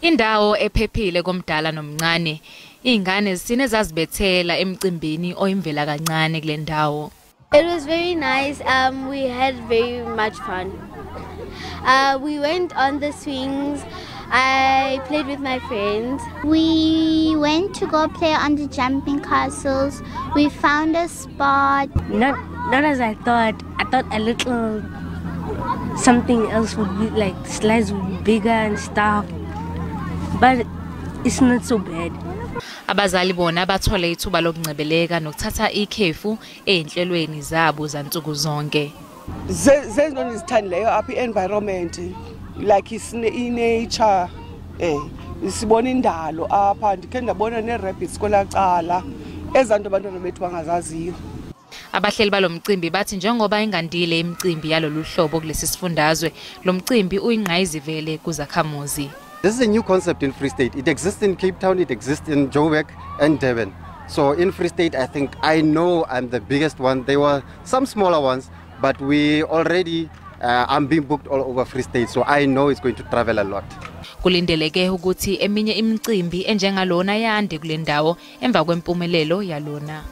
Indawo ephephile komdala nomncane. Izingane zisine zazibethela emcimbini oyimvela kancane kule ndawo. It was very nice. We had very much fun. We went on the swings. I played with my friends. We went to go play on the jumping castles. We found a spot. Not as I thought. I thought a little something else would be like slides would be bigger and stuff. But it's not so bad. Abazali bona bathole ithuba lokungcebeleka nokuthatha ikhefu ezinhlelweni zabo zansuku zonke. Zezona izithandileyo apha environment like nature sibona indalo apha ndikhe ndabona ne-rabbits kwelacala ezanto abantwana bethu bangazaziyo. Abahleli balomcimbi bathi njengoba ingandile imicimbi yalolu hlobo kulesi sifundazwe lo mcimbi uyingqayizivele kuzakhamuzi. This is a new concept in Free State. It exists in Cape Town, it exists in Joburg and Durban. So in Free State, I think I know I'm the biggest one. There were some smaller ones, but we already, I'm being booked all over Free State. So I know it's going to travel a lot. Kulindeleke ukuthi eminye imicimbi enjengalona yande kule ndawo emva kwempumelelo yalona.